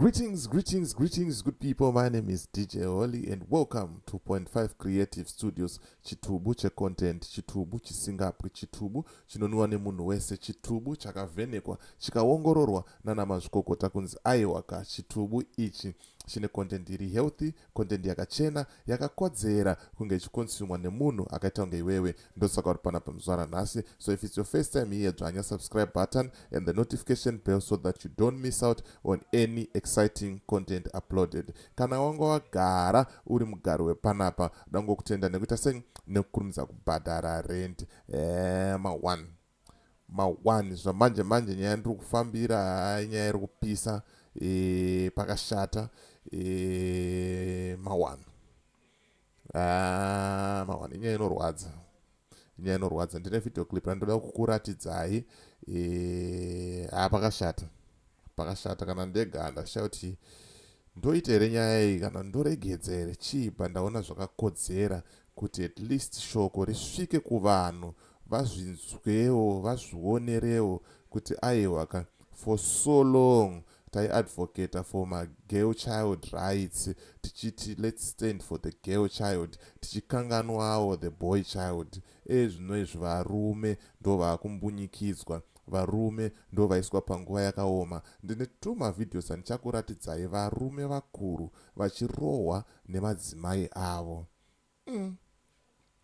Greetings, greetings, greetings, good people. My name is DJ Holly and welcome to Point 5 Creative Studios. Chitubu checontent, chitubu chisingapwi, chitubu chinonwiwa nemunhu wese, chitubu chakavhenekwa, chikaongororwa nana mazvikokota kunzi aiwa ka chitubu ichi chine content iri healthy, content yakachena, yakakodzera kunge ichikonsumwa nemunhu akaita kunge iwewe. Ndosaka uri panapa muzuva ranhasi. So if it's your first time here, dzvanya subscribe button and the notification bell so that you don't miss out on any exciting content uploaded. Kana wanga wagara uri mugari wepanapa, dangokutenda nekuita sei nekukurumidza kubhadhara rent. Ma1 ma1 zvamanje manje nyaya ndiri kufambira inyaya iri kupisa pakashata ma1 ma1 inyaya inorwadza, inyaya inorwadza. Ndine video clip randoda kukuratidzai. Pakashata, pakashata. Kana ndega ndashaya kuti ndoita here nyaya iyi kana ndoregedza here chii, pandaona zvakakodzera kuti at least shoko risvike kuvanhu, vazvinzwewo, vazvionerewo kuti aiwa ka, for so long taiadvocata for magirl child rights, tichiti let's stand for the girl child, tichikanganwawo the boy child. Ezvino izvi varume ndo vaakumbunyikidzwa, varume ndo vaiswa panguva yakaoma. Ndine two mavideos andichakuratidzai, varume vakuru vachirohwa nemadzimai avo.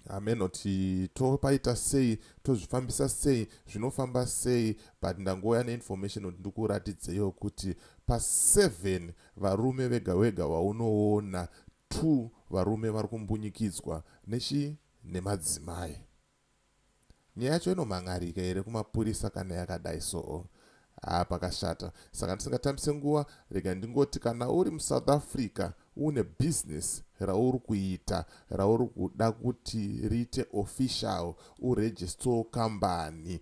Amenoti topaita sei, tozvifambisa sei, zvinofamba sei, but ndangouya neinformation kuti ndikuratidzeiwo kuti pa7 varume vega vega vaunoona, 2 varume vari kumbunyikidzwa nechi nemadzimai. Nyaya yacho inomhan'arika here kumapurisa kana yakadai? So ha, pakashata. Saka ndisingatambise nguva, rega ndingoti kana uri muSouth Africa, une bhizinesi rauri kuita rauri kuda kuti riite official, uregistewo kambani,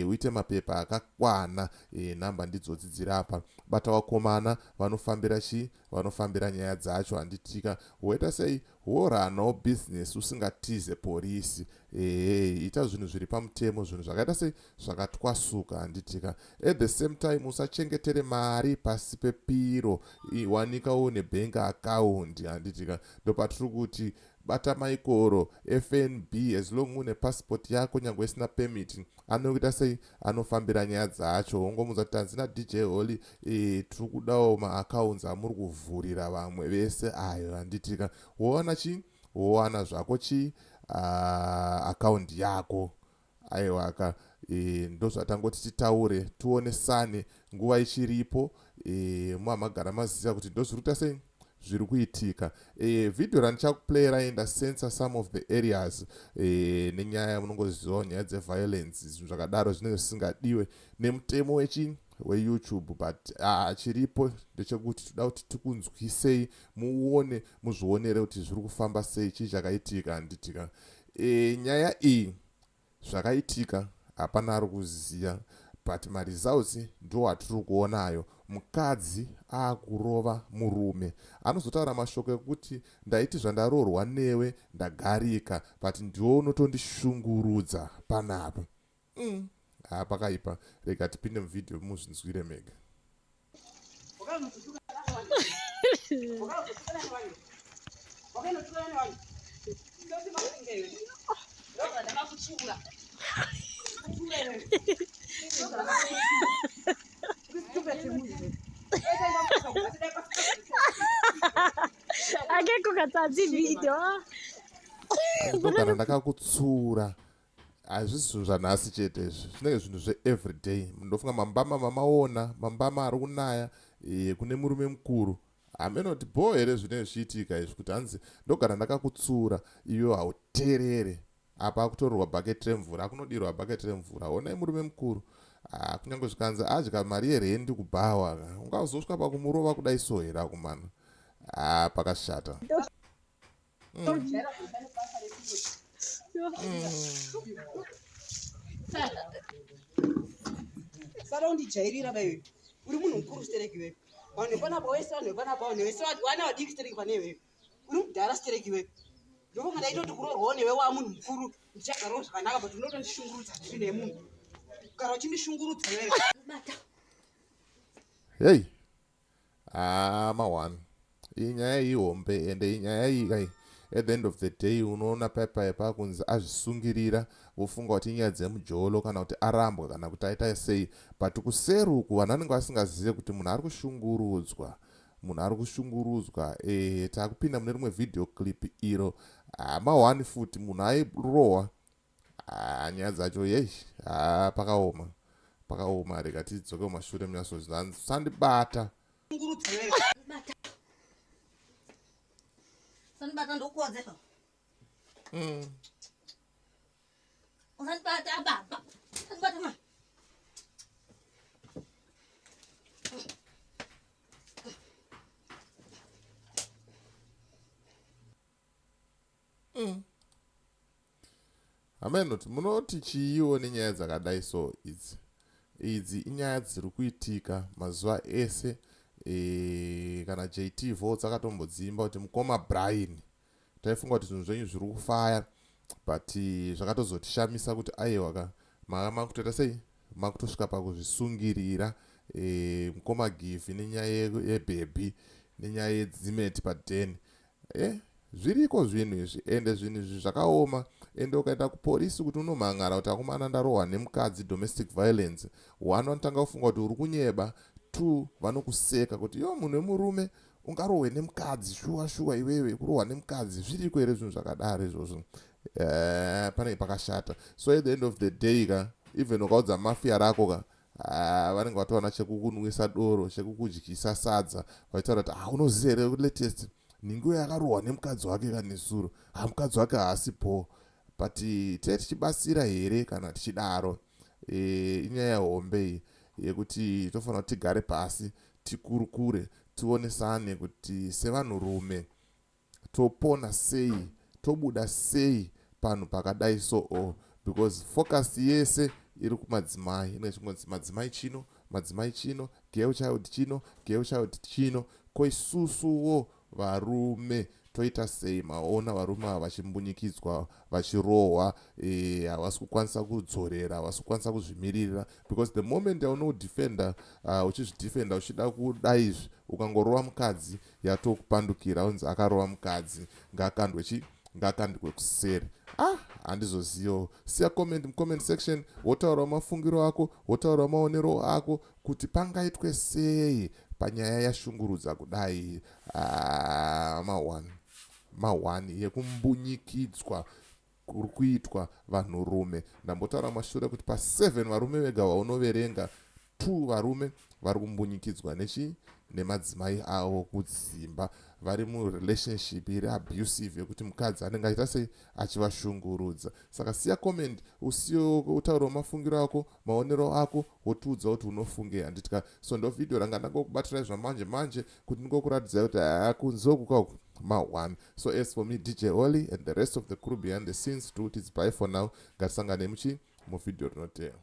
uite mapepa akakwana, nhamba ndidzodzi dziri apa. Bata vakomana vanofambira chi vanofambira nyaya dzacho, handitika? Woita sei? Woranawo bhizinesi usingatize porisi. Ehe, ita zvinhu zviri pamutemo, zvinhu zvakaita sei, zvakatwasuka, handitika? At the same time, usachengetere mari pasi pepiro. Wanika une bank account, handitika? Ndopatiri kuti bata maikoro FNB. As long une passport yako, nyange isina permit, anokuita sei, anofambira nyaya dzacho. Wongomuudza kuti tanzina DJ Holly, tiri kudawo maaccounts amuri kuvhurira vamwe vese ayo, handitika? Wowana chi wowana zvako chi account yako. Aiwaka, ndozvatangoti titaure, tionesane nguva ichiripo. Muhamagara maziva kuti ndozviri kuita sei, zviri kuitika. Vhidhiyo randichakuplay raenda censor some of the areas nenyaya munongozivawo nyaya dzeviolence, zvinhu zvakadaro zvinenge zvisingadiwe nemutemo wechi weYouTube. But chiripo ndechekuti toda kuti tikunzwisei, muone, muzvionere kuti zviri kufamba sei, chii chakaitika, handitika? Nyaya iyi, zvakaitika hapana ari kuziva, but maresults ndo atiri kuonayo. Mukadzi aakurova murume, anozotaura mashoko ekuti ndaiti zvandaroorwa newe ndagarika, but ndiwo unotondishungurudza panapa. Ha, pakaipa. Rega tipinde muvhidhiyo muzvinzwire mega. Akekho kathatha ividiyo. Ndogara ndakakutsura. Hazvisi zvinhu zvanhasi chete izvi, zvinenge zvinhu zveeveryday. Ndofunga mambama mamaona, mambama ari kunaya kune murume mukuru. Hamenoti bho here zvinenge zvichiitika izvi, kuti hanzi ndogara ndakakutsura, iwe hauteerere. Apa akutorerwa bhaketi remvura, akunodirwa bhaketi remvura. Honai murume mukuru. Ah, kunyange zvikanzi adya mari yerendi kubhawa, ungazosvika pakumurova kudai so here akumana? Ah, pakashata. Sara undijairira baiwe, uri munhu mukuru stereki iwewe. Vanhu vepanapa wese, vanhu vepanapa, vanhu vese vana vadiki stereki pane iwewe. Uri mudhara stereki iwewe. Ndofunga ndaitoti kuroorwawo newe waa munhu mukuru ndichagarawo zvakanaka, but unotondishungurudza ndiri nemunhu. Gara uchindishungurudza iwewe. Hei. Haa ma one. Iyi nyaya ihombe ende iyi nyaya iyi kai at the end of the day unoona paipai pakunzi azvisungirira vofunga kuti inyaya dzemujolo kana kuti arambwa kana kuti aita sei but kuseri uku vanhu vanenge vasingazive kuti munhu ari kushungurudzwa munhu ari kushungurudzwa e, takupinda mune rimwe video clip iro hama one futi munhu airohwa. Ah, nyaya dzacho yei, ah, pakaoma pakaoma. Rega tidzoke mumashure munyasozisandibata. Usandibata ndokuwadza ipapo. Usandibata baba. Usandibata ma. Hamenoti munoti chiiwo nenyaya dzakadai so idzi? Idzi inyaya dziri kuitika mazuva ese e, kana JT Volts akatombodzimba kuti mukoma Brian, taifunga kuti zvinhu zvenyu zviri kufaya, but zvakatozotishamisa kuti aiwa ka, makutoita sei, makutosvika pakuzvisungirira e, mukoma Givi nenyaya yebhebhi nenyaya yedzimeti padheni e, zviriko zvinhu izvi ende zvinhu izvi zvakaoma. Ende ukaenda kupolisi kuti unomhangara kuti akomana ndarohwa nemukadzi, domestic violence, one, vanotanga kufunga kuti uri kunyeba, two, vanokuseka kuti yo munhu wemurume ungarohwe nemukadzi shuwa shuwa, iwewe kurohwa nemukadzi zviriko here zvinhu zvakadaro izvozvo? Panenge pakashata. So at the end of the day ka, even ukaudza mafia rako ka, ah, vanenge vatowana chekukunwisa doro, chekukudyisa sadza, vachitaura kuti ah, unoziva here latest nhingiyo yakarohwa nemukadzi wake kanesuro? Ha, mukadzi wake haasi po. But tee tichibatsira here kana tichidaro? E, inyaya hombe iyi yekuti tofanira kuti tigare pasi tikurukure, tionesane kuti sevanhurume topona sei, tobuda sei panhu pakadai so, because focus yese iri kumadzimai, inenge chingonzi madzimai chino, madzimai chino, girl child chino, girl child chino. Ko isusuwo varume toita sei? Maona varume ava vachimbunyikidzwa, vachirohwa, havasi kukwanisa kudzorera, havasi kukwanisa kuzvimiririra, because the moment yaunodefenda, uchizvidefenda uchida kuda izvi, ukangorova mukadzi yatokupandukira, unzi akarova mukadzi ngakandwe chi ngakandwe kuseri. Ah, handizozivo. Siya comment mucomment section, wotaurawo mafungiro ako, wotaurawo maonero ako kuti pangaitwe sei panyaya yashungurudza kudai. Ah, ma1 ma1 yekumbunyikidzwa kuri kuitwa vanhurume. Ndambotaura mashure kuti pa7 varume vega vaunoverenga, 2 varume vari kumbunyikidzwa nechi nemadzimai avo kudzimba, vari murelationship iri abusive yekuti mukadzi anenge achiita sei, achivashungurudza. Saka siya comment, usiye utaurawo mafungiro ako, maonero ako, wotiudza kuti unofungei, handiti? So ndo vhidhiyo ranga ndangokubatirai zvamanje manje kuti ndingokuratidzai kuti haa, kunze uku kauku ma1. So as for me, DJ Holly, and the rest of the crew behind the scenes, to its bye for now. Ngatisangane muchi muvhidhiyo rinotevera.